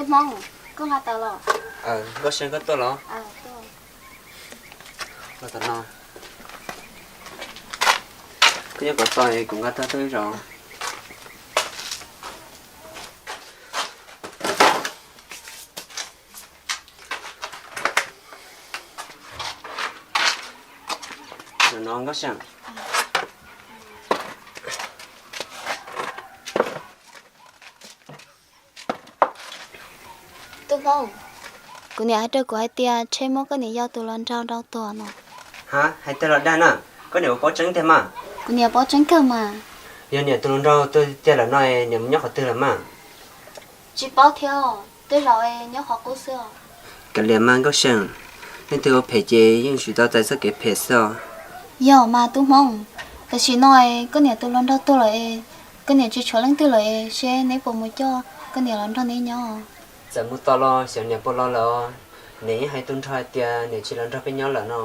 Tub Hmoob, koj nqa tau los? Nkauj Seej, koj tuaj los? Los tom no. Koj nyob kom txog, kuv nqa tag tag zog. Zaum no Nkauj Seej. Tub Hmoob, kuv niam hais rau kuv hais tias Tsheb muab koj niam yau tus hluas nraug nrauj tuag no. Ha, hais tiag los dag na? Koj niam puas paub tseeb tiag mas? Kuv niam paub tseeb kawg mas. Yog niam tus hluas nraug tuag tiag lawm no, niam mus nyob qhov twg lawm mas? Tsis paub thiab, tej zaum nyob qhov qub xwb. Kav liam mas Nkauj Seej, leej twg ua phem ces yeej tsum tau txais txoj kev phem xwb os. Yog mas Tub Hmoob, tam sim no koj niam tus hluas nraug tuag lawm es koj niam tsis tshuav leej twg lawm es seb neb puas mus coj koj niam los nrog neb nyob. Txawm mus tos los xyov niam puas los lawm os. Niam yeej hais tu nrho hais tias niam tsis los nrog peb nyob lawm no.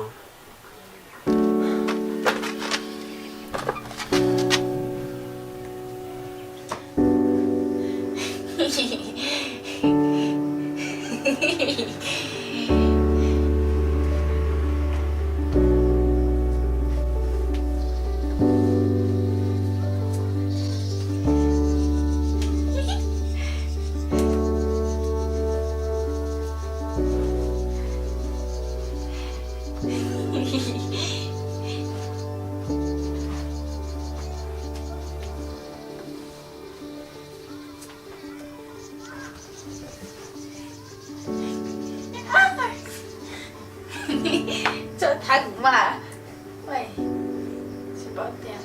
Txawj thab kuv mas. Tsis paub tias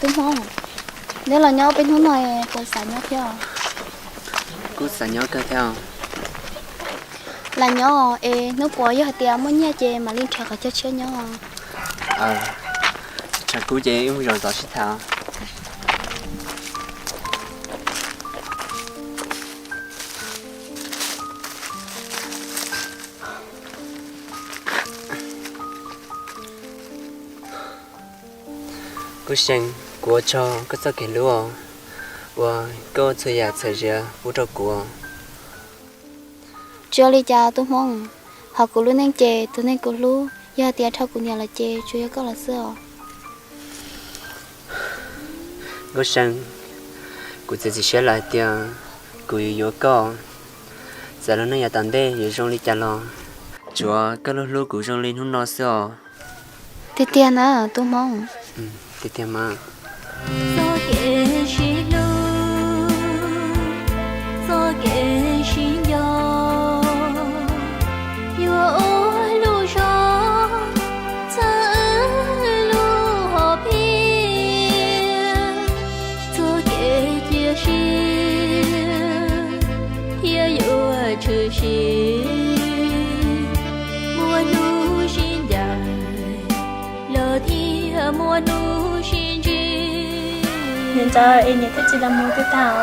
Tub Hmoob, neb los nyob peb hnub no puas xav nyob thiab? Kuv xav nyob kawg thiab. Lam nyob es hnub puav yog hais tias muaj nyiaj ces mam li nrhiav qhov chaw tshiab nyob. Tshav kub ces wb mus zaum tod sib tham. Nkauj See, kuv ua tsaug koj txoj kev hlub uas koj ua txhua yam txhawm zias pub rau kuv. Tsis ua li cas Tub Hmoob, hauv kuv lub neej ces tus neeg kuv hlub yog hais tias dhau kuv niam lawm ces tsuas yog koj los xwb os. Nkauj See, kuv txiav txim siab lawm hais tias kuv yuav yuav koj. Txawm lub neej yav tom ntej yuav zoo li cas los tsuav koj lub hlub kuv zoo li hnub no xwb os. Tiag tiag na Tub Hmoob? Tiag tiag mas. Txoj kev sib hlub, txoj kev sib nco, yuav ua lub zog txhawb lub hom phiaj. Txoj kev cia siab thiaj yuav tshwm sim, muaj hnub sib ncaim los thiaj muaj hnub sib ntsib. Niam ntxawm, es niam thiab txiv lawv mus twg tag?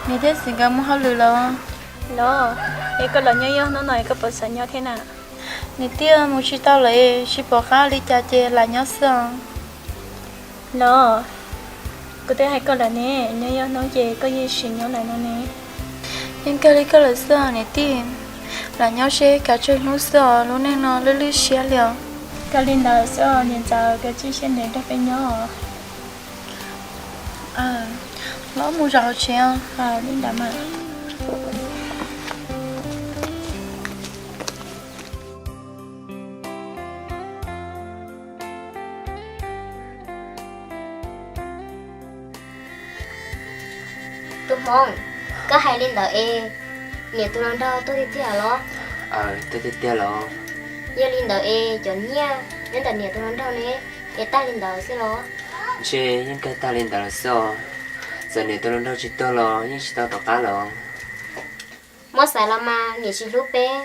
Niam thiab txiv nkawd mus hauj lwm lawm. Los, es koj los nyob ib hnub no es koj puas xav nyob thiab na? Niam tij, mus tsis tau lawm es tsis pom qab li cas ces lam nyob xwb os. Los, kuv twb hais koj lawm ne, nyob ib hnub ces koj yeej sim nyob lawm no ne. Yeej kawg li koj lawm xwb os niam tij. Lam nyob seb kav tsawg hnub xwb os, lub neej no lwj lwj siab li os. Kawg li ntawd xwb os niam ntxawm, kav tsij siab ntev nrog peb nyob os. Los mus zaum hauv tsev os. Li ntawd mas. Tub Hmoob, koj hais li ntawd es niam tus hluas nraug tuag tiag tiag los? Aws, tuag tiag tiag los. Yog li ntawd es cov nyiaj nyob ntawm niam tus hluas nraug ne, es tag li ntawd xwb los? Ntshe yeej kawg tag li ntawd lawm xwb os. Txawm niam tus hluas nraug tsis tuag los yeej tsis tau tom qab los. Muab xaiv los mas niam tsis hlub peb,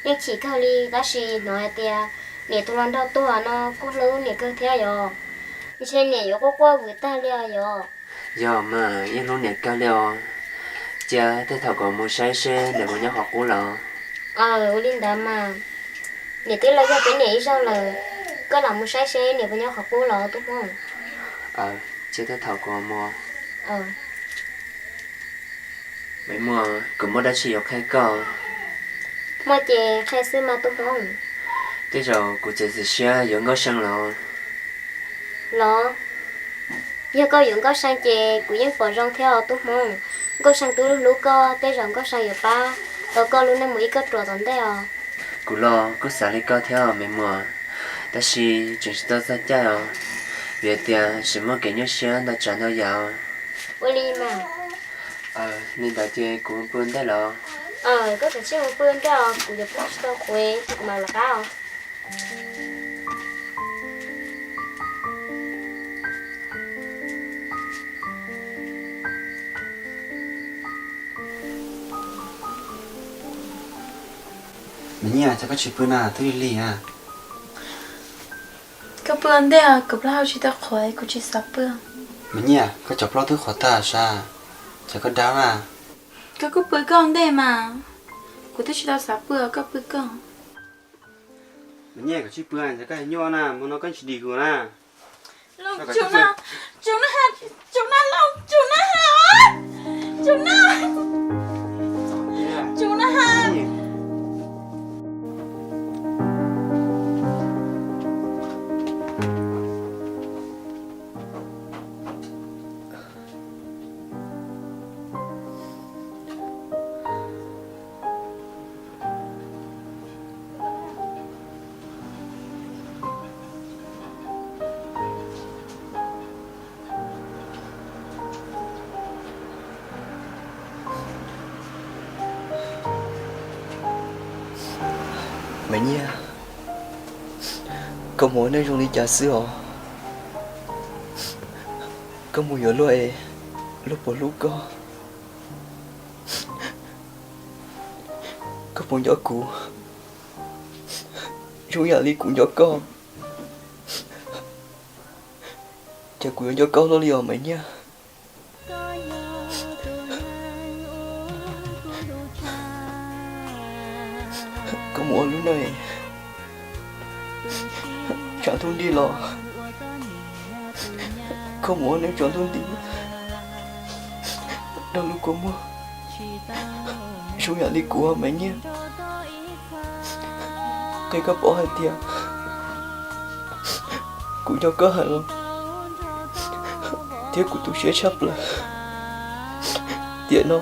yeej chim kawg li, tab sis hnov hais tias niam tus hluas nraug tuag no kuj hlub niam kawg thiab yog? Ntshe niam yuav quaj quaj vwm tag li os yog? Yog mas, yeej hlub niam kawg li os. Cia tej thaum kuv mus saib seb niam puas nyob qhov qub lawm. Aws, ua li ntawd mas, niam twb los yog peb niam ib zaug lawm, koj lam mus saib seb niam puas nyob qhov qub los Tub Hmoob. Aws, cia tej thaum kuv mus. Me Muaj, kuv muaj dab tsi yuav qhia koj. Muaj ces qhia xwb mas Tub Hmoob. Tej zaum kuv txiav txim siab yuav Nkauj See los. Los, yog koj yuav Nkauj See ces kuv yeej pom zoo thiab os Tub Hmoob. Nkauj See twb hlub koj, tej zaum Nkauj See yuav pab tau koj lub neej mus ib kauj ruam tom ntej os. Kuv los kuj xav li koj thiab Me Muaj, tab sis tseem tsis tau txog caij os, vim tias tseem muaj kev nyuaj siab ntau tsav ntau yam. Ua li mas. Li ntawd ces kuv mus pw ntej los. Koj kav tsij mus pw ntej os, kuv yuav pw tsis tau qhuav kuv mam lawv qab os. Me Nyiaj, cas koj tsis pw na, twb lig lig na. Koj pw ua ntej, kuv plaub hau tsis tau qhuav, kuv tsis xav pw. Me Nyiaj, koj cov plaub twb qhuav tag sas, cas koj dab na. Koj kuj pw koj ua ntej mas, kuv twb tsis tau xav pw, koj pw koj. Me Nyiaj, koj tsis pw, cas koj nyuaj na, hmo no koj tsis dim kuv na. Tsum na, tsum na, tsum na, tsum na, tsum na. Me Nyiaj, koj mus ua neej zoo li cas xwb os? Koj mus yuav luag es luag puas hlub koj? Koj puas nco kuv zoo yam li kuv nco koj? Ces kuv yuav nco koj luaj li os Me Nyiaj. Koj mus ua lub neej tsaus ntuj nti los, koj mus ua neej tsaus ntuj nti, dab lub kua muag zoo yam li kuv Me Nyiaj. Qhia koj paub hais tias kuv nco koj heev los, thiab kuv tu siab tshaj plaws. Tiam no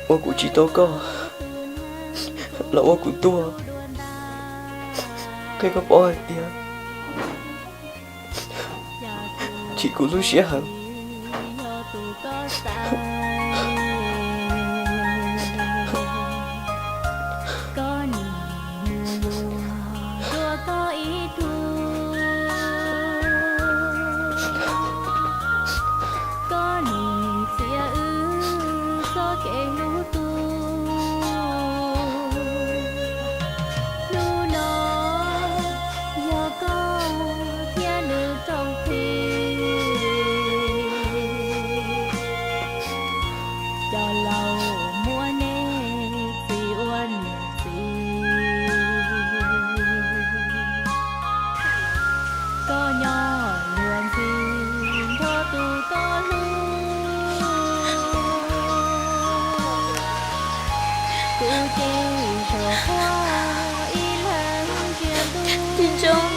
uas kuv tsis tau koj los ua kuv tuag, qhia koj paub hais tias chim kuv lub siab heev. Koj nim txiav wb txoj kev hlub tu. Hnub no yog koj thiab nws rooj txwv. Cov laus muab nej txis ua niam txiv. Koj nyob luag ntxhi nrog tus koj hlub. Kuv ces zaum quaj ib leeg ntsia ntuj. Tim Ntsuab,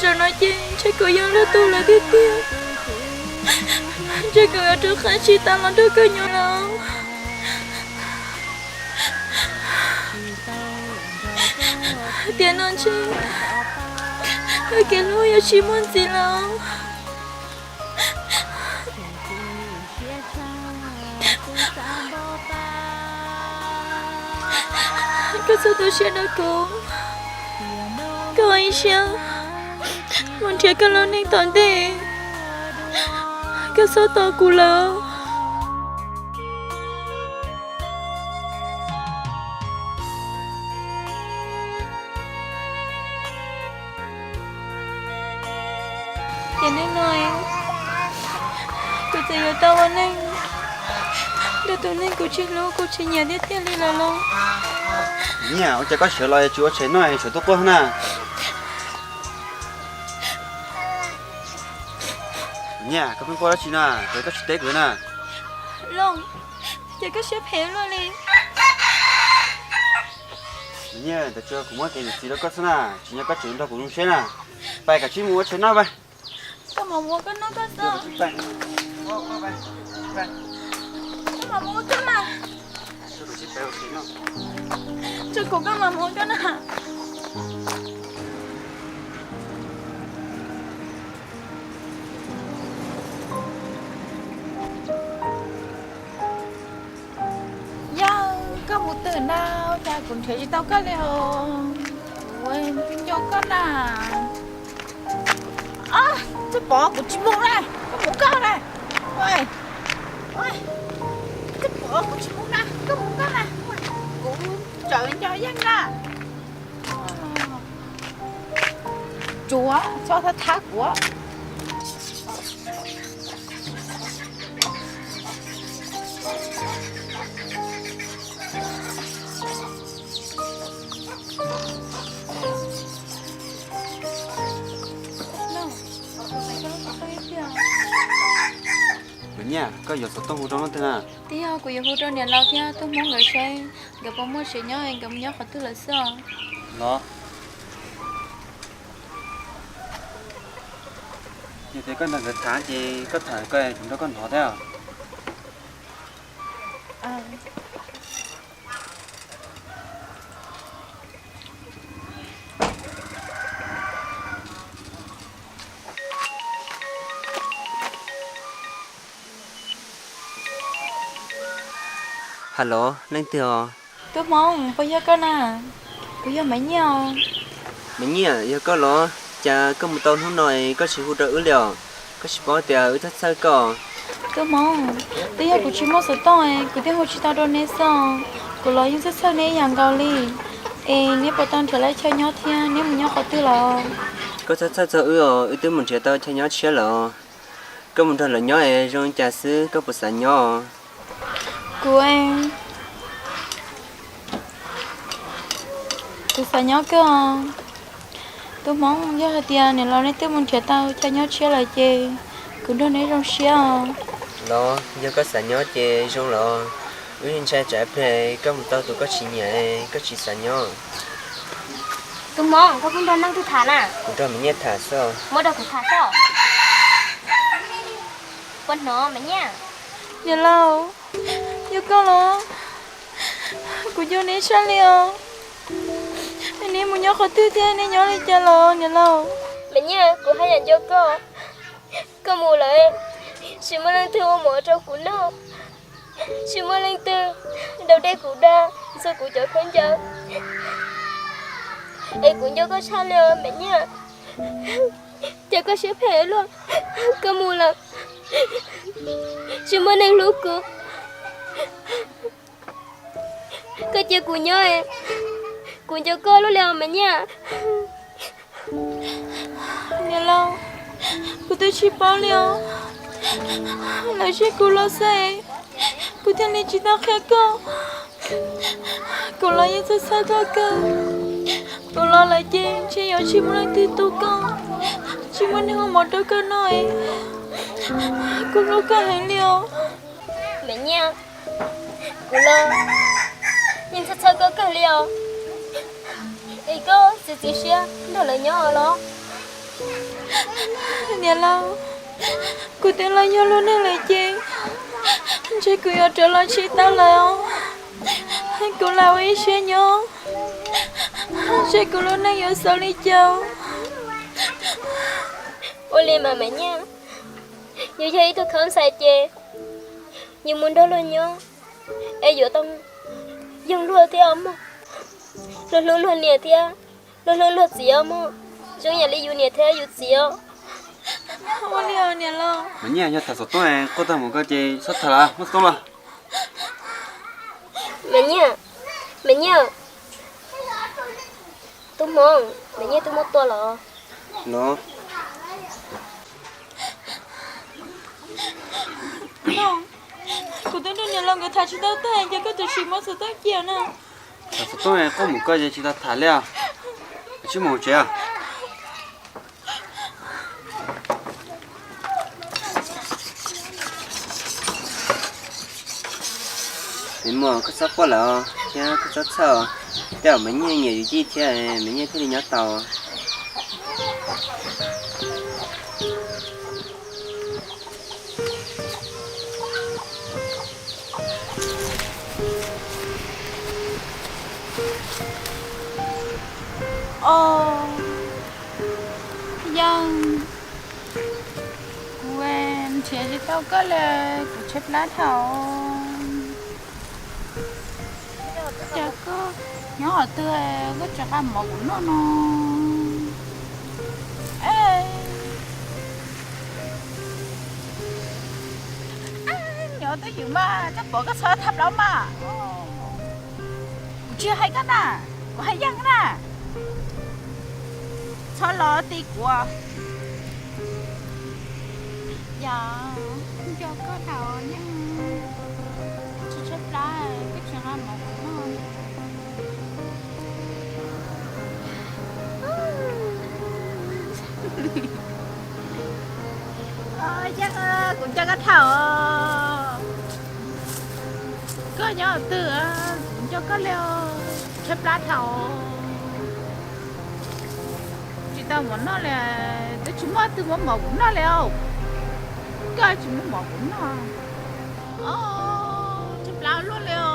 zaum no ces ntshe kuv yog luag tug lawm tiag tiag. Ntshe kuv yuav rov qab tsis tau los nrog koj nyob lawm. Tiam no ntshe kev hlub yuav tsis muaj ntxiv lawm. Koj txhob tu siab rau kuv, koj ua ib siab mus nrhiav koj lub neej tom ntej, koj txhob tos kuv lawm. Ces neej no kuv txawm yuav tau ua neej rau tus neeg kuv tsis hlub kuv tsis nyiam tiag tiag li lawm los? Nyiaj, ua cas koj sawv los tsis ua tshais noj es sawv tuaj quaj na? Nyiaj, koj pheej quaj dab tsi na, ces koj tsis teb kuv na. Los, ces koj siab phem luaj li. Nyiaj, ntawd tsuas kuv muab kev niam txiv rau koj xwb na, tsis nyob koj tseem nrog kuv zoo siab na. Pais kom tsib mus ua tshais noj pais. Koj mam mus ua koj noj koj xwb. Koj mam mus ua koj mas. Tso kuv koj mam mus ua koj na. Yog koj mus twg na, cas kuv nrhiav tsis tau koj li os. Kuv nco koj na. Twb pom kuv tsis mus na, koj mus koj na. Twb pom kuv tsis mus na, koj mus koj na. Kuv tsawv nco yeej na. Tsuav txhob thab thab kuv. Kuv nyiaj, koj yuav xov tooj hu rau leej twg na? Twb yog kuv yuav hu rau niam laus thiab tub hmoob nkawd saib nkawd puas muaj tsev nyob es nkawd mus nyob qhov twg lawm xwb os. Los, yog tias koj nrog nkawd tham ces koj tham koj, kuv nrog koj hnov thiab. Hello, leej twg os? Tub hmoob, puas yog koj na? Kuv yog Maiv Nyiaj os. Maiv Nyiaj, yog koj los? Cas koj mus tau hnub no es koj tsis hu rau wb li os? Koj tsis paub tias wb txhawj txhawj koj? Tub hmoob, twb yog kuv tsis muaj xov tooj es kuv thiaj hu tsis tau rau neb xwb. Kuv los yeej txhawj txhawj neb ib yam nkaus li. Es neb puas tau nrhiav lawv chaw nyob thiab neb mus nyob qhov twg lawm? Koj txhawj txhawj txog wb os, wb twb mus nrhiav tau chaw nyob tshiab lawm os. Koj mus nrog lawv nyob es zoo li cas xwb, koj puas xav nyob? Kuv, kuv xav nyob kawg os. Tub hmoob, yog hais tias niam laus neb twb mus nrhiav tau chaw nyob tshiab lawm ces kuv nrog neb zoo siab os. Los, yog koj xav nyob ces zoo los. Wb ntshai tsam pliag koj mus tau tus koj tsis nyiam, koj tsis xav nyob. Tub hmoob, koj pheej nrog leej twg tham na? Kuv nrog Maiv Nyiaj tham xwb. Muab rau kuv tham xwb. Puas hnov Maiv Nyiaj? Niam laus, yog koj los? Kuv nco neb tshaj li os. Neb mus nyob qhov twg thiab neb nyob li cas los niam laus? Maiv Nyiaj, kuv haj yam nco koj. Koj mus lawm, tsis muaj leej twg ua mov rau kuv noj, tsis muaj leej twg daus dej kuv da, ntxuag kuv cov khaub ncaws. Es kuv nco koj tshaj li os Maiv Nyiaj. Cas koj siab phem luaj, koj mus lawm, tsis muaj neeg hlub kuv. Koj cia kuv nyob, kuv nco koj luaj li os Maiv Nyiaj. Niam laus, kuv twb tsis paub li os. Lawv tseg kuv los xwb, kuv thiaj li tsis tau qhia koj. Kuv los yeej txhawj txhawj koj kawg. Kuv los lawm ces ntshe yuav tsis muaj leej twg tu koj, tsis muaj neeg ua mov rau koj noj. Kuv hlub koj heev li os. Maiv Nyiaj, kuv los yeej txhawj txhawj koj kawg li os. Es koj txiav txim siab nrog lawv nyob los? Niam laus, kuv twb los yog lub neej lawm ces ntshe kuv yuav rov los tsis tau lawm os. Kuv lam ua ib siab nyob, ntshe kuv lub neej yuav xaus li cas. Ua li mas Maiv Nyiaj, yus yog ib tug khaub ntxhais ces yus mus nrog luag nyob es yuav tau yoog luag thiab os mog. Luag hlub luag niam thiab luag hlub luag txiv os mog, zoo yam li yus niam thiab yus txiv os. Mas Nyiaj, yog tham xov tooj quaj tag mus koj ces txhob tham lawm, muab xov tooj los. Mas Nyiaj, Mas Nyiaj, Tub Hmoob, Mas Nyiaj twb muab tua los. Los, kuv twb nrog niam laus nkawd tham tsis tau tag, ces koj tab sis muab xov tooj cia na. Tham xov tooj quaj mus koj ces tsis tau tham li os. Sib mus tsev os. Mas Muas, koj txhob quaj lawm thiab koj txhob txhawj, tej zaum Mas Nyiaj nyiam yus Yij thiab Mas Nyiaj thiaj li nyob tau. Os, Yeej, kuv nrhiav tsis tau koj li, kuv tshaib plab dhau. Cas koj nyob qhov twg koj tsis nqa mov kuv noj no? Nyob twj ywm mas, koj pom koj txhob thab plaub mas. Kuv tsis hais koj na, kuv hais Yeej na. Txhob los ti kuv. Yog, nco koj dhau Yeej, tsis tshaib plab, koj tsis nqa mov kuv noj. Yeej, kuv nco koj dhau. Koj nyob twg, kuv nco koj li os, tshaib plab dhau. Tsis tau mov noj li, twb tsis muaj twg muab mov kuv noj li os. Koj tsis muab mov kuv noj. Os, tshaib plab luaj li os.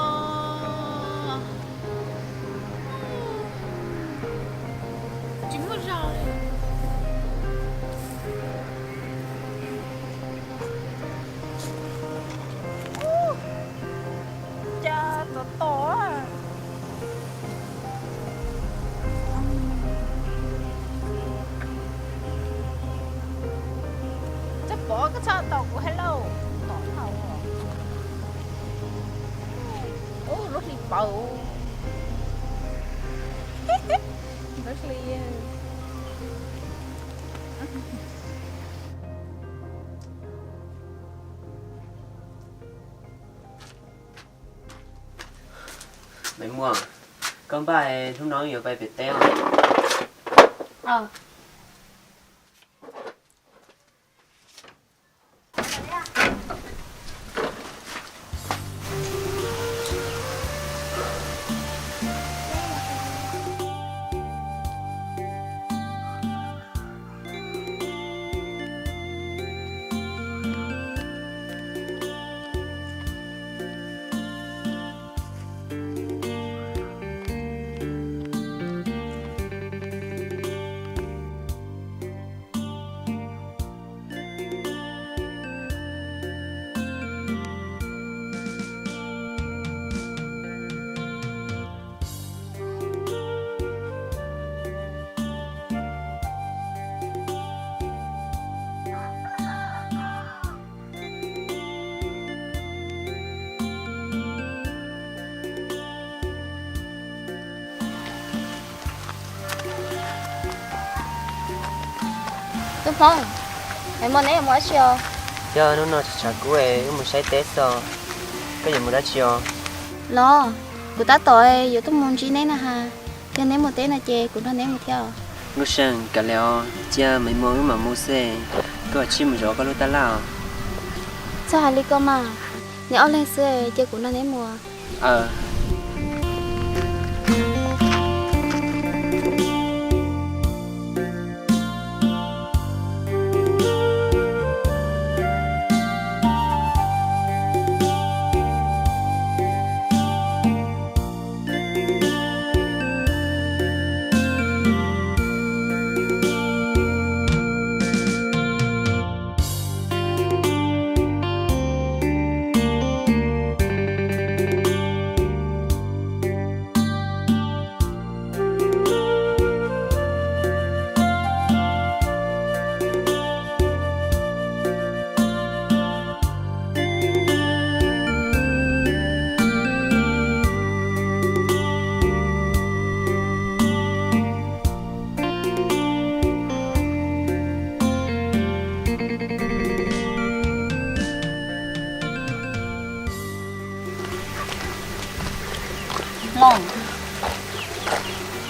Tsis muaj zog li. Cas tom tom. Txhob pom koj txhob tos kuv hais lauj, tom dhau. Ub, lub hli paws. Lub hli. Maiv Muas, koj npaj hnub no yuav pais pem teb os. Tub Hmoob, Maiv Muas neb yuav mus dab tsi os? Yog hnub no tshav tshav kub es wb mus saib teb xwb os. Koj yuav mus dab tsi os? Los, kuv tab tom yuav tuaj mus ntsib neb na has. Yog neb mus teb no ces kuv nrog neb mus thiab os. Nkauj Seej, kav liam os, cia Maiv Muas wb mam mus xwb, koj tsij mus zov koj lub tab laj os. Txhob hais li ko mas, neb ob leeg xwb, cia kuv nrog neb mus.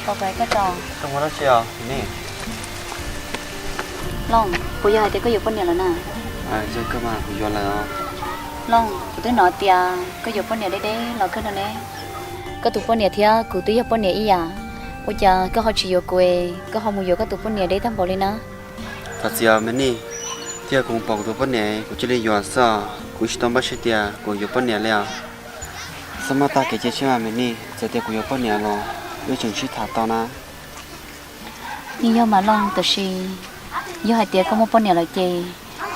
Koj mus dab tsi os Mem Nis? Looj, puas yog hais tias koj yuav poj niam lawm na? Yog kawg mas, kuv yuav lawm os. Looj, kuv twb hnov tias koj yuav poj niam deb deb los kawg no ne. Koj tus poj niam thiab kuv twb yog poj niam ib yam, ua cas koj ho tsis yuav kuv es koj ho mus yuav koj tus poj niam deb tag npaum li na? Thov txim os Mem Nis, thiab kuv mus pom kuv tus poj niam kuv cia li yuav xwb os, kuv tsis tau npaj siab tias kuv yuav poj niam li os. Txhob maj tag kev cia siab mas Mem Nis, txawm tias kuv yuav poj niam los wb tseem sib tham tau na. Yeej yog mas Looj, tab sis yog hais tias koj muaj poj niam lawm ces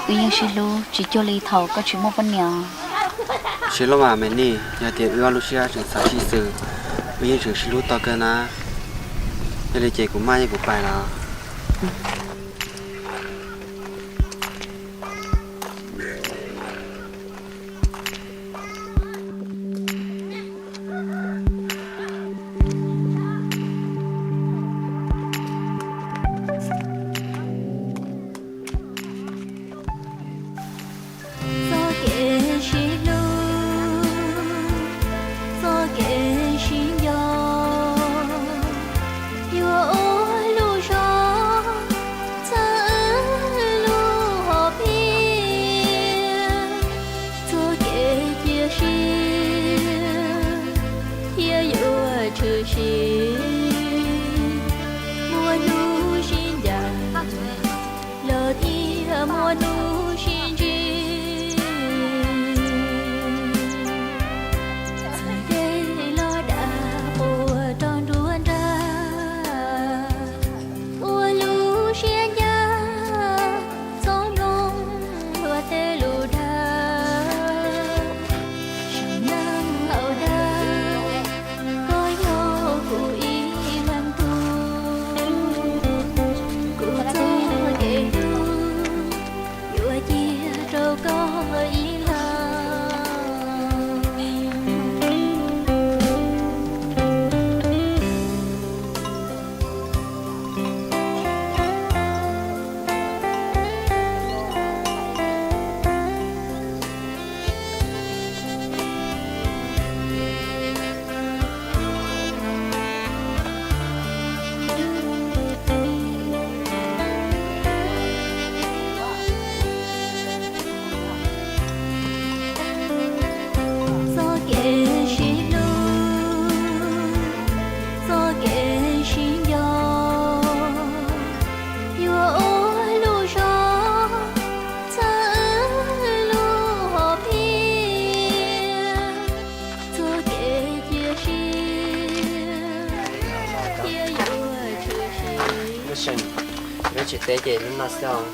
wb yeej sib hlub tsis cuag li thaum koj tsis muaj poj niam. Sib hlub mas Mem Nis, yog tias wb ob lub siab tseem xav sib xws, wb yeej tseem sib hlub tau kawg na. Yog li ces kuv maj, kuv pais lawm. Txoj kev sib hlub, txoj kev sib nco, yuav ua lub zog txhawb lub hom phiaj. Txoj kev cia siab thiaj yuav tshwm sim, muaj hnub sib ncaim los thiaj muaj hnub sib ntsib. Txhais tes los dag quas rau nruab nrag, ua lub siab ncaj txhob mloog luag tej lus dag. Sim neej hauv dag, koj yog kuv ib leeg tug, kuv txoj kev hlub yuav cia rau koj ib leeg. Txoj kev sib hlub, txoj kev sib nco, yuav ua lub zog txhawb lub hom phiaj. Txoj kev cia siab thiaj yuav tshwm sim. Lub tsev teb ces lub no xwb os.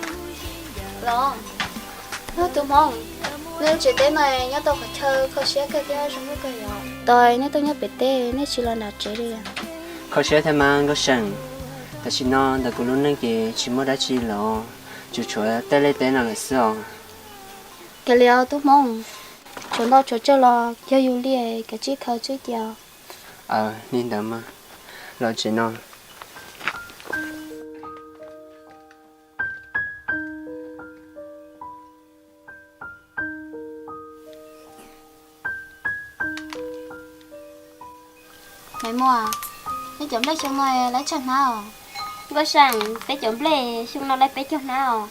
Los, tus hmoob, neb lub tsev teb no nyob tau qhov chaw kho siab kawg thiab zoo nkauj kawg yom. Tos neb tuaj nyob pem teb, neb tsis los nram tsev li? Kho siab thiab mas Nkauj Seem, tam sim no ntawm kuv lub neej ces tsis muaj dab tsi lawm, tsuas tshuav tej liaj teb no lawm xwb os. Kav liam tub hmoob, tshuav ntau tshuav tsawg los yog yus li, kav tsij khaws tswj cia. Aws, li ntawd mas, los tsev no. Maiv Muas, peb cov nplej xyoo no lawv tsawg hnab os? Nkauj Seem, peb cov nplej xyoo no lawv peb caug hnab os.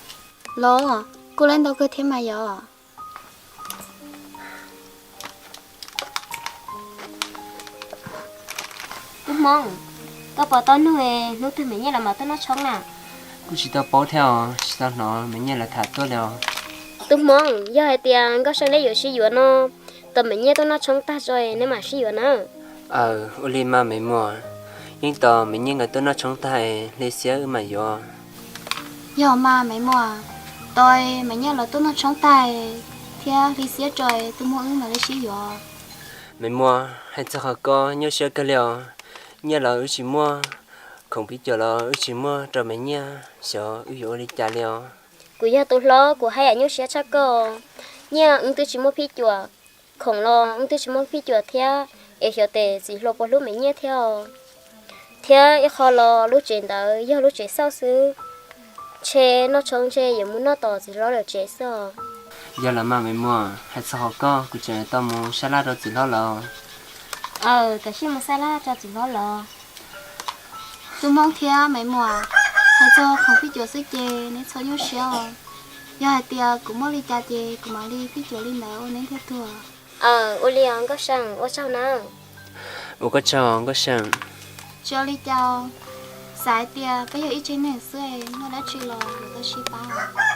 Los, kuj lawv ntau kawg thiab mas yom. Tub Hmoob, koj puas tau nug hnub twg Maiv Nyiaj lawv mam tuaj noj tshoob na? Kuj tsis tau paub thiab os, tsis tau hnov Maiv Nyiaj lawv tham tuaj li os. Tub Hmoob, yog hais tias Nkauj Seem nej yuav sib yuav no, tos Maiv Nyiaj tuaj noj tshoob tag tso nej mam sib yuav na. Aws, ua li mas Maiv Muas, yeej tos Maiv Nyiaj nkawd tuaj noj tshoob tag es hle siab wb mam yuav. Yog mas Maiv Muas, tos Maiv Nyiaj lawv tuaj noj tshoob tag thiab hle siab tso tus muaj wb mam li sib yuav. Maiv Muas, hais txog qhov ko nyuaj siab kawg li os. Nyiaj los wb tsis muaj, khoom phij cuam los wb tsis muaj rau Maiv Nyiaj, xyov wb yuav ua li cas li os. Kuv yog tus hlob kuv haj yam nyuaj siab tshaj koj. Nyiaj wb twb tsis muaj phij cuam, khoom los wb twb tsis muaj phij cuam thiab, es xyov tes txiv hluas puas hlub Maiv Nyiaj thiab os. Thiab ib qho los lub tsev ntawd yog lub tsev xauj xwb, ntshe noj tshoob ntshe yuav mus noj tom txiv hlob lawv tsev xwb os. Yog los mas Maiv Muas, hais txog qhov ko kuv tseem tau mus sab laj rau txiv hlob lawv. Aws, koj sim mus sab laj rau txiv hlob lawv. Tub Hmoob thiab Maiv Muas, hais txog khoom phij cuam xwb ces neb txhob nyuaj siab os. Yog hais tias kuv muaj li cas ces kuv mam li phij cuam li ntawd ua neb thiaj tuag. Ua li os Nkauj See, ua tsaug nawb. Ua koj tsaug Nkauj See. Tsis ua li cas, xav hais tias peb yog ib tsev neeg xwb, muaj dab tsi los yuav tau sib pab.